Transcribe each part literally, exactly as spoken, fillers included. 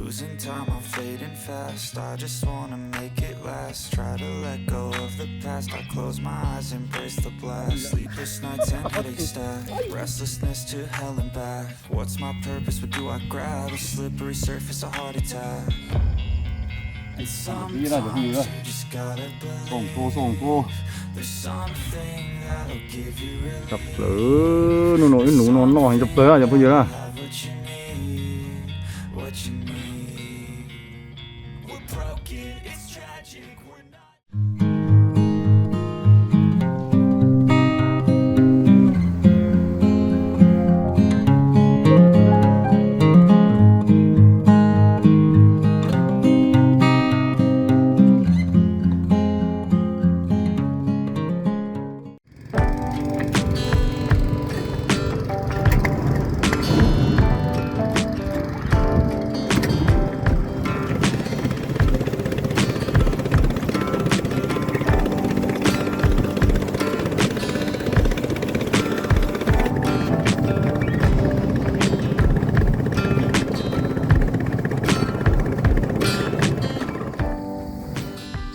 Losing time, I'm fading fast. I just wanna make it last. Try to let go of the past. I close my eyes, embrace the blast. Sleepless nights and headaches stack. Restlessness to hell and back. What's my purpose? What do I grab? A slippery surface, a heart attack. And sometimes you just gotta believe. ส่งตัว ส่งตัว There's something that'll give you relief. จับเปลือ หนูๆ หนูนอนนอก จับเปลือ อย่าพูดเยอะนะ Have what you need, what you need. We're broken, it's tragic, we're not.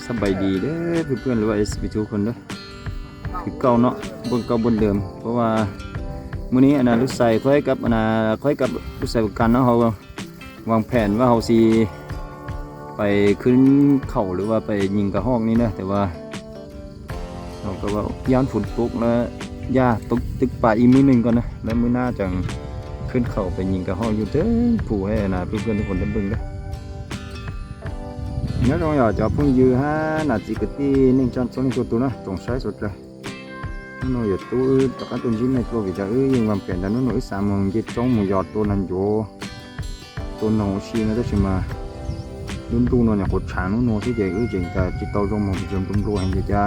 สบายดีเด้อเพื่อนๆ หรือว่า เอส พี ทุกคนเด้อ คือเก่าเนาะ บนเก่าบนเดิม เพราะว่ามื้อนี้อันน่ะลูกชายข้อยกับอันน่ะข้อยกับลูกชายประกันเนาะ เฮาวางแผนว่าเฮาสิไปขึ้นเขาหรือว่าไปยิงกระฮอกนี่นะ แต่ว่าเฮาก็ว่าย้านฝนตกแล้ว ย่าตกตึกป่าอีกมื้อหนึ่งก่อนนะ แล้วมื้อหน้าจั่งขึ้นเขาไปยิงกระฮอกอยู่เทิงภูให้อันน่ะเพื่อนๆ ทุกคนได้เบิ่งเด้อ Nhớ trong giờ cho phun dư ha, là chỉ cái tin nên cho số nên số tu nó trồng sai số trời. Nó nói giờ tu, tất cả tuần dính này, tu vì giờ ư, nhưng mà phải là nó nói sao mà giết trống một giọt tu nằm vô. Tu nó xì nó đó chứ mà. Đúng tu nó nhà cột sáng nó nói thế vậy ư, chỉnh cả chỉ tàu trong một trường trung đô hành giờ cha.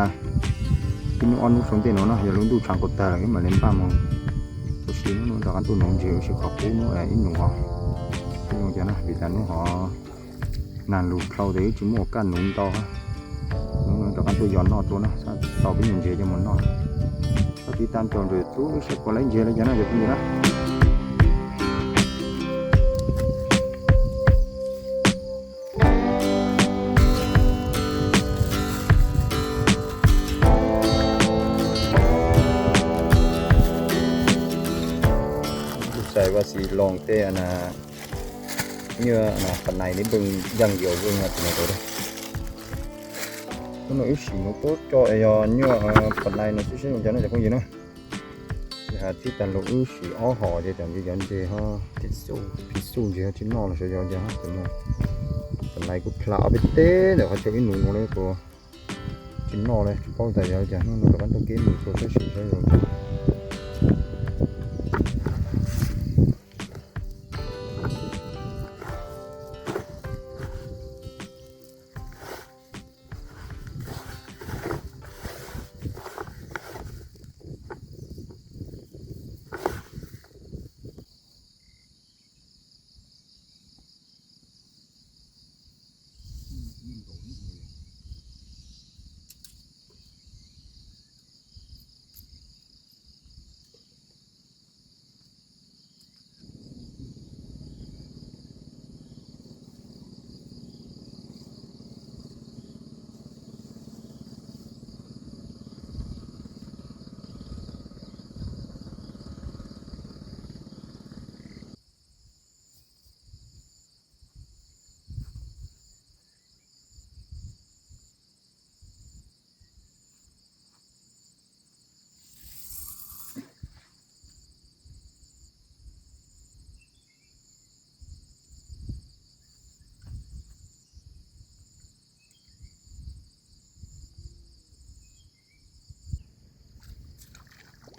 Cái nó ăn nó sống tiền nó, nó giờ đúng tu sáng cột tài là cái mà lên ba mà. Cột xì nó, nó tất cả tu nó chịu, sẽ khó cú nó, à, ít nụ họ. Cái nó cho nó, vì là nó họ. นานลูกเข้าเดี๋ยวจิมโมกันหนุนต่อฮะหนุนต่อกันตัวยอนนอกตัวนะ ถ้าต่อไปยังเจจะหมดนอก ถ้าติดตามจองโดยตู้เช็คก่อนแล้วเจแล้วจะน่าจะดีนะ ใส่ว่าสีลองเต้นะ เนี่ยนะ ปานในนี่เบิ่งอย่างเดียวเบิ่งมาเป็นไงตัวเด้อ ตัวน้อยอีสีนกตัวจ่อไอ้ยอเนี่ย เอ่อ ปานในเนาะ ชื่อๆ มันจะน่าจะคงอยู่นะ หาที่ตันลูกอีสีอ้อหอเดี๋ยวจังจะย้อนเจฮะ พิสูจน์ พิสูจน์เจฮะ ที่นอกเราใช้ย้อนเจฮะ ตัวน้อย ปานในกูพลาเอาไปเต้ เดี๋ยวเขาจะอีหนูเลยตัว ที่นอกเลย ป้องแต่ย้อนเจฮะ นั่นเราก็ต้องกินหมูตัวช่วยสีช่วยอยู่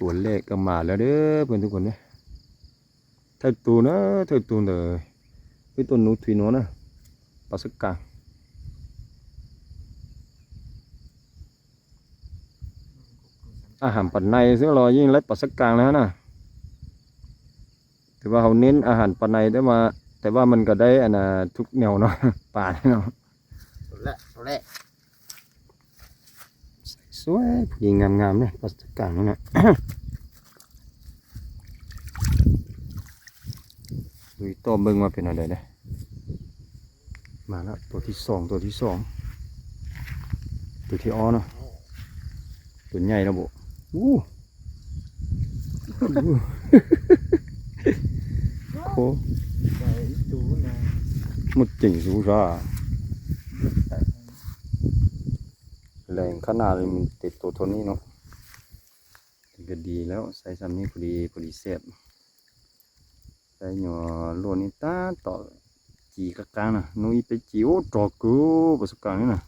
ตัวแรกก็มาแล้วเด้อเพื่อนทุกคนเนี่ย ไทยตูนนะ ไทยตูนเด้อ ไอ้ตัวหนูถุยหนูนะ ปลาสกกาง อาหารปัดในซึ่งเรายิ่งไล่ปลาสกกางแล้วนะ แต่ว่าเขาเน้นอาหารปัดใน แต่ว่า แต่ว่ามันก็ได้อันน่ะทุกแนวเนาะ ปลาเนาะ ตัวแรก ตัวแรก สวยๆ ผู้หญิงงามๆ เนี่ย ปลาสกกางนั่นน่ะ ดูต่อเบิ่งว่าเป็นอะไรเด้อ มาแล้ว ตัวที่สอง ตัวที่สอง ตัวที่อ้อเนาะ ตัวใหญ่แล้วโบอู้อู้โค ใหญ่ดูนะ หมดจริงสูซ่า แรงขนาดนี้มันติดตัวเท่านี้เนาะ ก็ดีแล้ว ใส่ซ้ำนี้พอดี พอดีแซ่บ ใส่หยอโลดนี่ตาต่อ จีกกลางๆนะ นุ้ยไปจี โอ้ ตรอกกู ประสบการณ์นี่นะ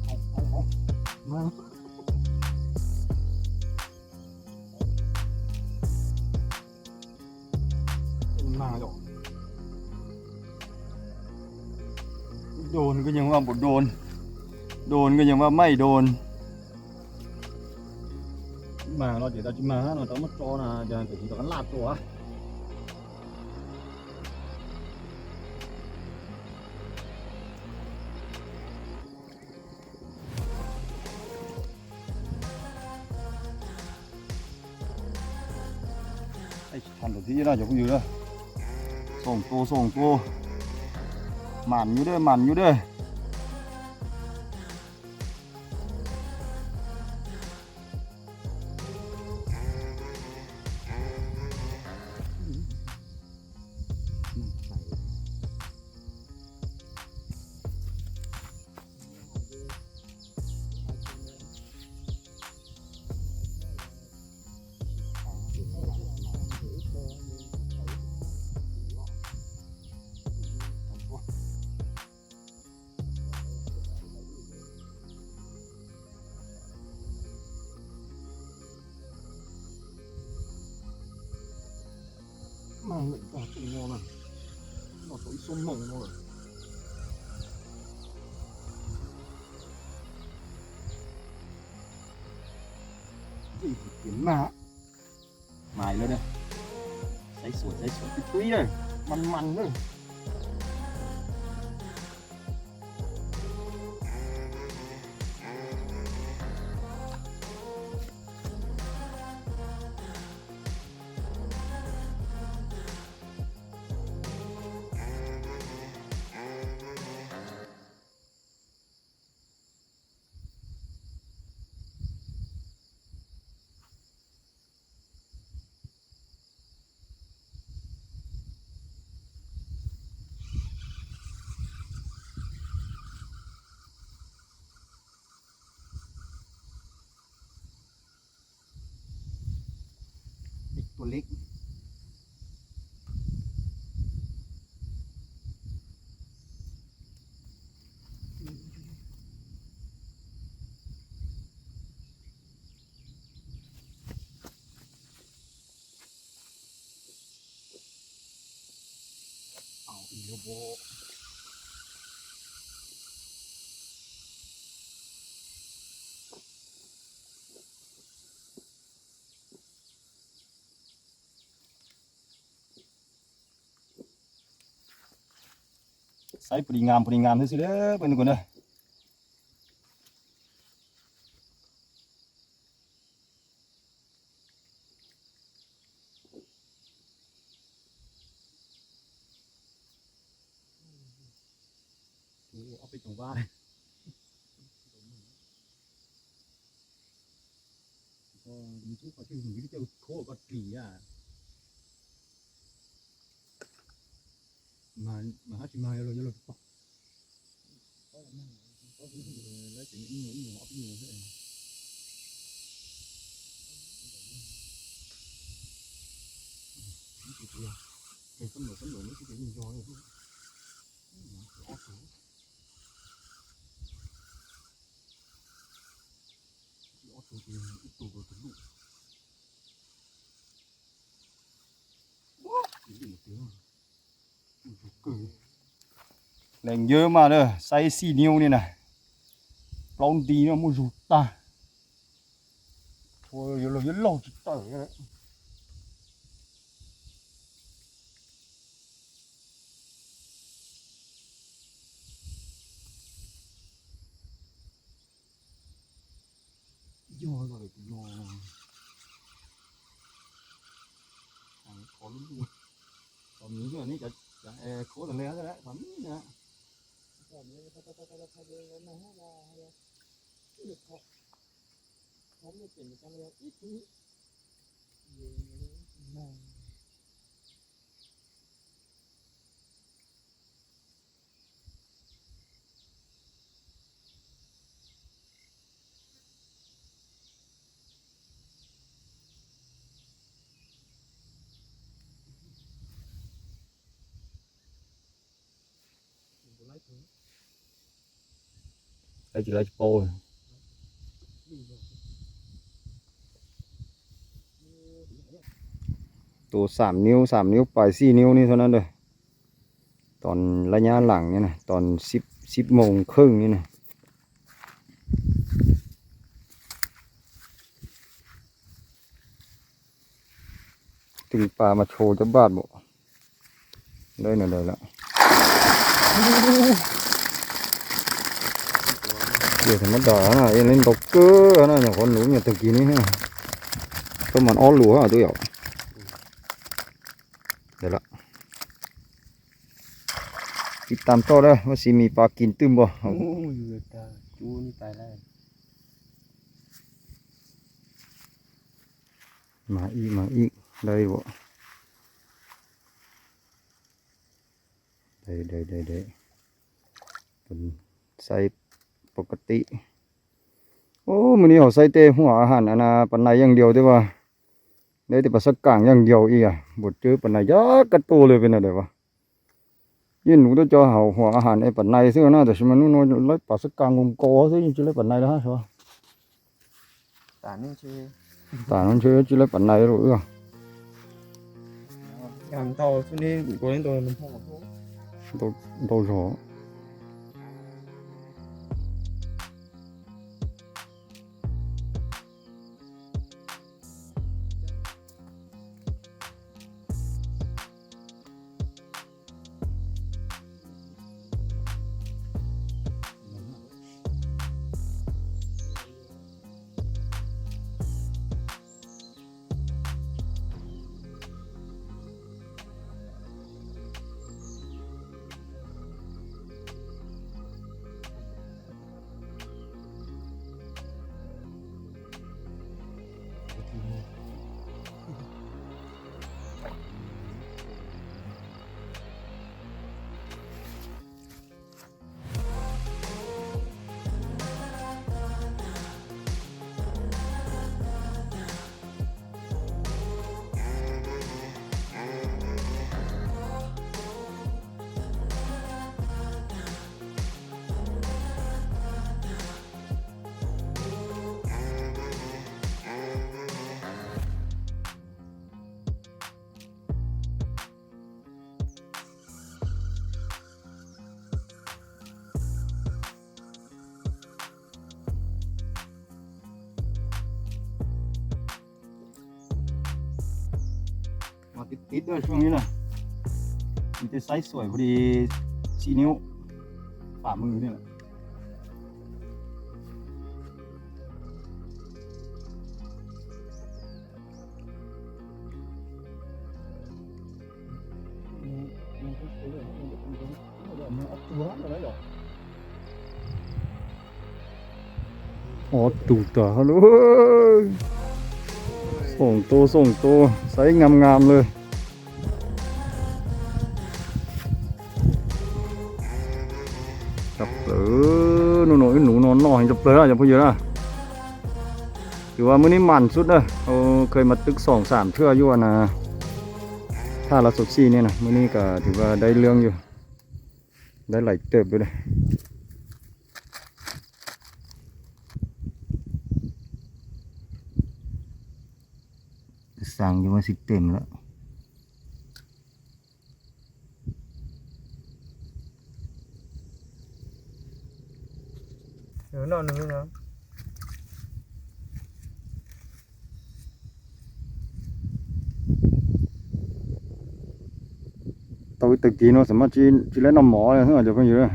เอาเอาเอามา มันมาหรอก โดนก็ยังว่าบ่โดน โดนก็ยังว่าไม่โดน มาเราเดี๋ยวเราจะมาเราต้องมาจอนะ จะเดี๋ยวเราก็ลาดตัว ไอ้ทันตัวที่น่าจะพูดอยู่เด้อ ส่งตัว ส่งตัว หมันอยู่เด้อ หมันอยู่เด้อ มาเลยจ้า ตัวงอมัน เราตัวอีส้มมองเลย ยี่สิบเปลี่ยนหน้า มาอีกแล้วเด้อ ใส่สวย ใส่สวย ตุ้ยๆเลย มันๆเลย เด็กตัวเล็ก เอาอีกแล้วโบ ใส่ปริงาม ปริงามซื่อๆเด้อ เป็นคนเด้อ เอาไปตรงบ้าน ก็มีทุกข์ก็ที่หนีที่เจ้าโคตรก็ตีอ่ะ มา มาหาที่มาเราจะเราปอก เออ แล้วจะมีหมู หมู เอาไปหมูให้ นี่คือตัว เฮ้ย ตำรวจ ตำรวจ ไม่ใช่เป็นยอเลย อืม ออกสูง ออกสูง อีกตัว ตัว ตัวลูก ว้าว อีกตัว อีกตัว เกิด แหล่งเยอะมากเด้อ ไซส์สี่นิ้วนี่นะ ปล้องดีเนาะ มู้ยูตา โอ้ย เยอะเลย เยอะเลย จิตเตอร์เลย โยนเลย โยน ของเขาลูก ของนี้ก็นี่จะ จะ เอ่อ โค้ดอะไรก็ได้ ของนี้นะ ของนี้ ของนี้เป็นจังเลย อีกที ไอ้จิ๋วไอ้จิ๋วโป้ ตัวสามนิ้ว สามนิ้วปลาย สี่นิ้วนี่เท่านั้นเลย ตอนระยะหลังนี่นะ ตอนสิบ สิบโมงครึ่งนี่นะ ตึงปลามาโชว์จะบาดบ่ ได้แนวใดละ เดี๋ยวธรรมดานะ เอ็นเล่นตกเกอร์นะ อย่างคนหนูเนี่ยตะกี้นี้นะ ก็มันอ้อนหลัวอ่ะ ตัวใหญ่ เดี๋ยวละ ติดตามต่อเด้อ ว่าสิมีปลากินตึมบ่ โอ้ย อยู่ตาจูนี่ตายแล้ว มาอีก มาอีก ได้บ่ ได้ ได้ ได้ ได้ เป็นไซส์ปกติ โอ้ มื้อนี้เอาใส่แต่หัวอาหารอันน่ะ ปลาในอย่างเดียวเด้อว่า ได้แต่ปลาสะกางอย่างเดียวอีกอ่ะ บ่เจอปลาในจักกะโตเลย เป็นอะไรวะ ยินหนูตัวจอเห่าหัวอาหารไอ้ปลาในซื่อนะ แต่สิมันนู่นน้อยไล่ปลาสะกางกงกอซื่อ ยังจะไล่ปลาในแล้วฮะ ใช่ปะ ตานี่ชื่อ ตานั่นชื่อจิไล่ปลาในรู้เอื้อ อย่างเท่าช่วงนี้ตัวนี้ตัวมันพ่อ ตัว ตัวโฉ มาติดๆด้วยช่วงนี้นะ มันจะไซส์สวยพอดี สี่ นิ้ว ฝ่ามือเนี่ยแหละ อ๋อ ตูตาเลย ส่งตัว ส่งตัว ไซส์งามๆเลย จับเปลือ หนูๆ หนูนอนนอกจับเปลือ อย่าพูดเยอะนะ ถือว่ามื้อนี้หมั่นสุดเด้อ โอ้ เคยมาตึกสองสามเทื่ออยู่อะนะ ถ้าละสดสี่เนี่ยนะ มื้อนี้ก็ถือว่าได้เรื่องอยู่ ได้หลายเติบอยู่เลย สั่งอยู่ว่าสิเต็มแล้ว เ ตะกี้เนาะ สามารถที่ที่เล่นน้ำหมอเลยเฮ้ย เดี๋ยวเพิ่งอยู่เลย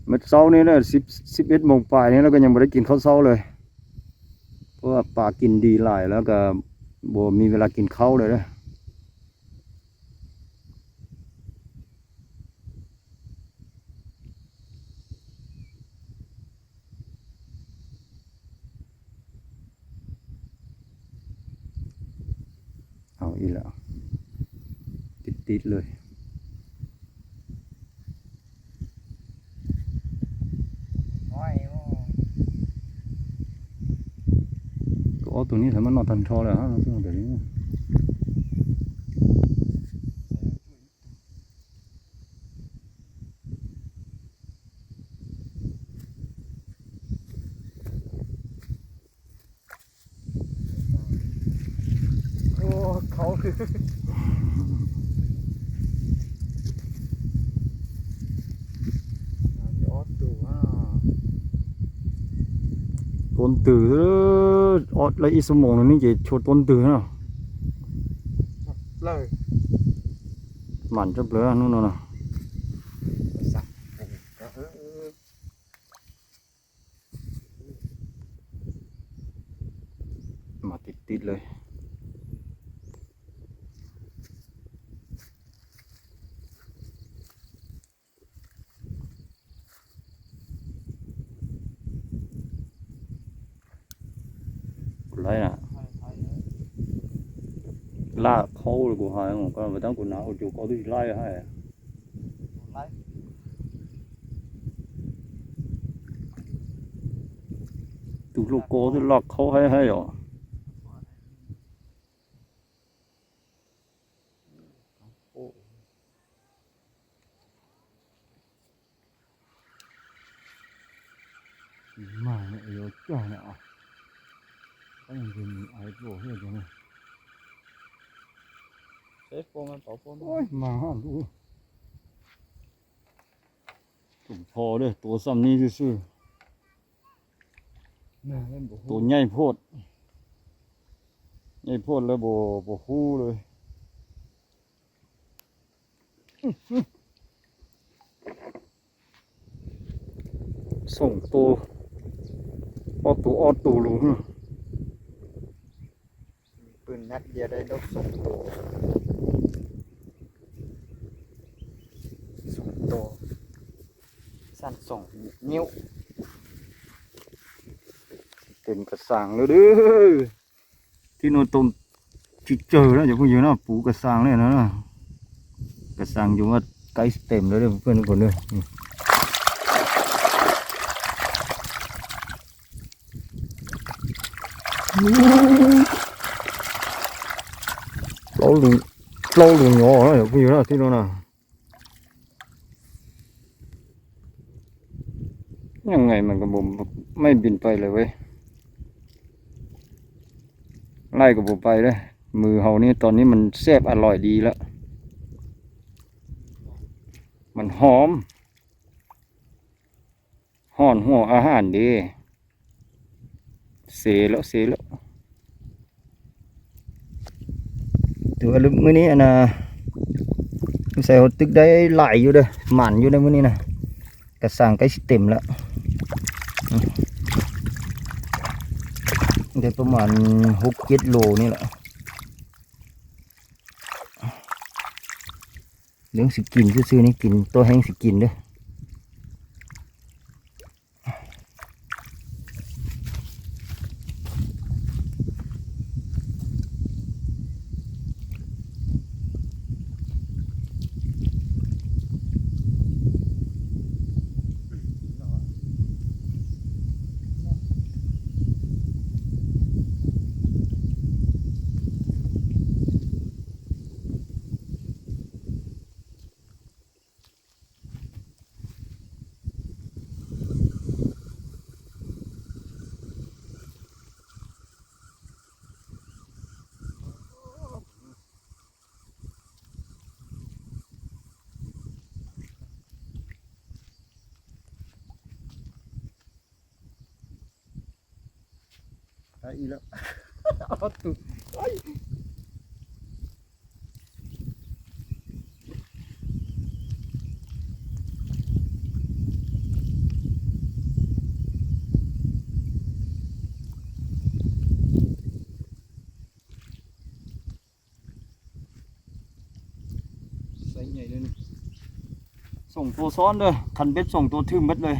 เมื่อเช้านี้เนี่ย สิบ สิบเอ็ดโมงปลายนี่ แล้วก็ยังไม่ได้กินข้าวเช้าเลย เพราะว่าปลากินดีหลาย แล้วก็บ่มีเวลากินข้าวเลยเด้อ เอาอีกแล้ว ติดๆเลย น้อยโอ้ ก็เอาตัวนี้แหละมันนอนทันทอเลยฮะ เราต้องเอาแบบนี้ โอ้ เขาคือ อันนี้ออสตูว่า ต้นตื่อ ออสแล้วอีสมองนี่จะชดต้นตื่อเนาะ เลย หมันจบเลยอะ นู่นน่ะ สัก เออ มาติดๆเลย ไรน่ะ ลากเขาเลยกูหาย มันก็ไปตั้งกูหนาว จูก็ที่ไล่ให้ တူลูกโก้ที่ลากเขาให้ให้เหรอ มาเนี่ย เดี๋ยวจ้าเนี่ย อ่ะ ก็ยังเป็นไอ้โปรเพื่อนอยู่นี่ เซฟโฟมมันเป่าโฟม โอ้ย มาฮะ ดู สมพอเด้อ ตัวซ้ำนี่ซื่อๆ แม่เล่นบ่ฮู้ ตัวใหญ่โพด ใหญ่โพดแล้วบ่ บ่ฮู้เลย ส่งตัว ออดตัว ออดตัวลง ปืนนัดเดียวได้นกสองตัว สองตัว สั้นสองนิ้ว เต็มกระสังเลยเด้อ ที่โน่นตรงที่เจอแล้ว อย่าเพิ่งอยู่นะ ปูกระสังเลยนะ กระสังอยู่ว่าใกล้เต็มแล้วเด้อเพื่อนทุกคนเด้อ นี่ เราหลุง เราหลุงหงอแล้ว อย่าเพิ่งอยู่นะ ที่โน่นนะ ยังไงมันก็บ่ ไม่บินไปเลยเว้ย ไล่ก็บ่ไปเลย มือเฮานี่ตอนนี้มันแซ่บอร่อยดีแล้ว มันหอม ฮ้อนหัวอาหารดี เซแล้ว เซแล้ว ถือว่ามื้อนี้อันน่ะ ใส่หัวตึกได้หลายอยู่เด้อ หมานอยู่ในมื้อนี้นะ กระสังใกล้สิเต็มแล้ว อืม ได้ประมาณหกเจ็ดโลนี่แหละ เรื่องสิกินซื่อๆนี่ กินตัวแห้งสิกินเด้ออีกแล้ว เอาตุ่ม โอ้ย สองตัวซ้อนเด้อ คันเบ็ดสองตัวถือเม็ดเลย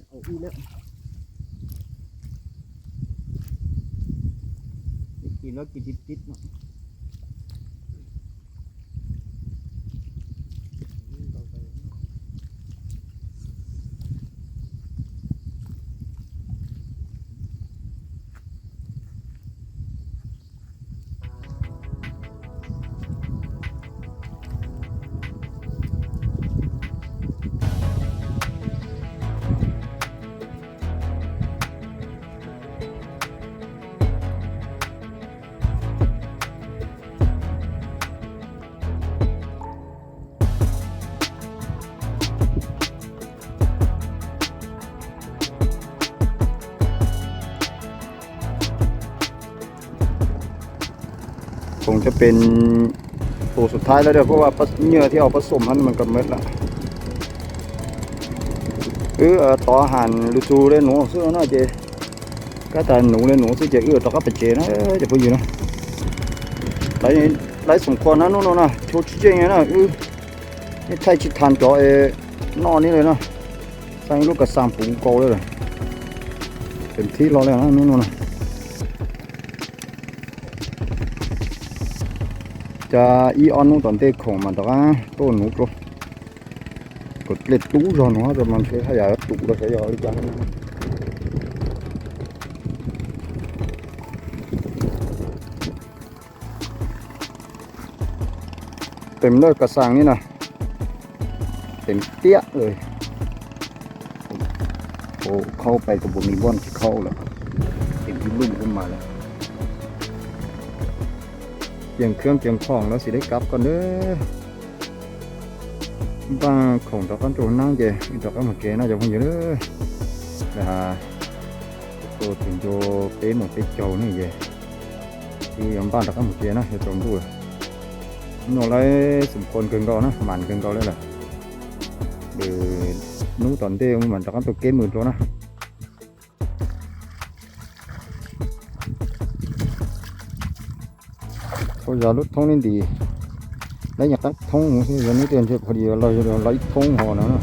เอาอีกแล้ว กินแล้วกินติดๆเนาะ คงจะเป็นตัวสุดท้ายแล้วเด้อ เพราะว่าเหยื่อที่เอาผสมมันมันก็หมดละ เออ เออ ต่ออาหารลูทูเลยหนู ซื้อหน่อยเจ ก็แต่หนูเลยหนู ซื้อเจ เออ ต่อก็ไปเจนะ เออ จะพูดอยู่นะ หลาย หลายสมควรนะ นู่นๆนะ โชว์ชิเจงไงนะ เออ นี่ไทยชิดทันจอเอ นอกนี้เลยนะ สร้างลูกกระสังปุ๋งโกเลยเหรอ เต็มที่รอแล้วนะ นู่นๆนะ จะอีออนนู่นตอนเต้ของมันตะก้า โต้นหนูโกร กดเกล็ดตู้จอหนู แต่มันใช้ขยะตู้เราใช้ยาอีกอย่าง เต็มเลยกระสังนี่นะ เต็มเปี้ยเลย โอ้ เข้าไปก็บ่มีบ่อนที่เข้าแล้ว เต็มที่ลุ่มขึ้นมาแล้ว เตรียมเครื่องเตรียมของแล้วสิได้กลับก่อนเด้อ บ้านของดอกกันโจนั่งเจ ดอกกันหมดเกน่าจะคงอยู่เด้อ นะฮะ โตถึงโจเป๊ะหมดเป๊ะเจ้านี่เจ อยู่ยังบ้านดอกกันหมดเกนะ จะจมด้วย หน่อไรสมควรเกินก็นะ หมันเกินก็เลยแหละ เดี๋ยวนู้ตอนเดียวมันดอกกันตัวเก้หมื่นตัวนะ เขาจะลดท้องนี่ดี แล้วอยากตักท้องหมูสิวันนี้เตรียมเสร็จพอดี เราจะเราอีกท้องห่อนะนะ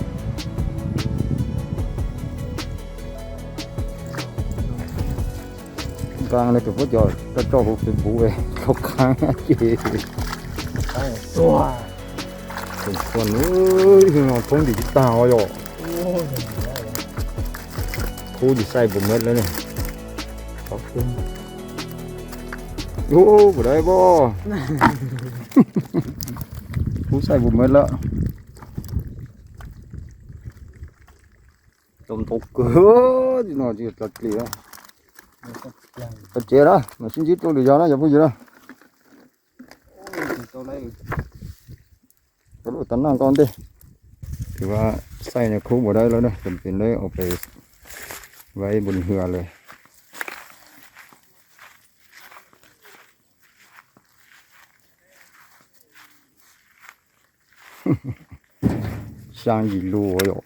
กลางเลยกับพวกจอดกระจอกเป็นบูเองเขาค้างเกย ตัว เป็นคนเอ้ย พี่น้องท้องดีตาอ่ะ โอ้ย คู่ดีใส่บุ๋มเม็ดแล้วเนี่ย ขอบคุณ โอ้ บ่ได้บ่ คู่ใส่บุ๋มเม็ดแล้ว จมตกเกิน หน่อยจะตัดเกลียว ตัดเจนะ มาชิ้นจิตตัวเดียวนะ อย่าพูดเยอะนะ ตัวไหน ก็รู้ตันนั่งก่อนดิ ถือว่าใส่ในคุกบ่ได้แล้วนะ จำเป็นเลยเอาไปไว้บนเรือเลย ช่างยีรูอยู่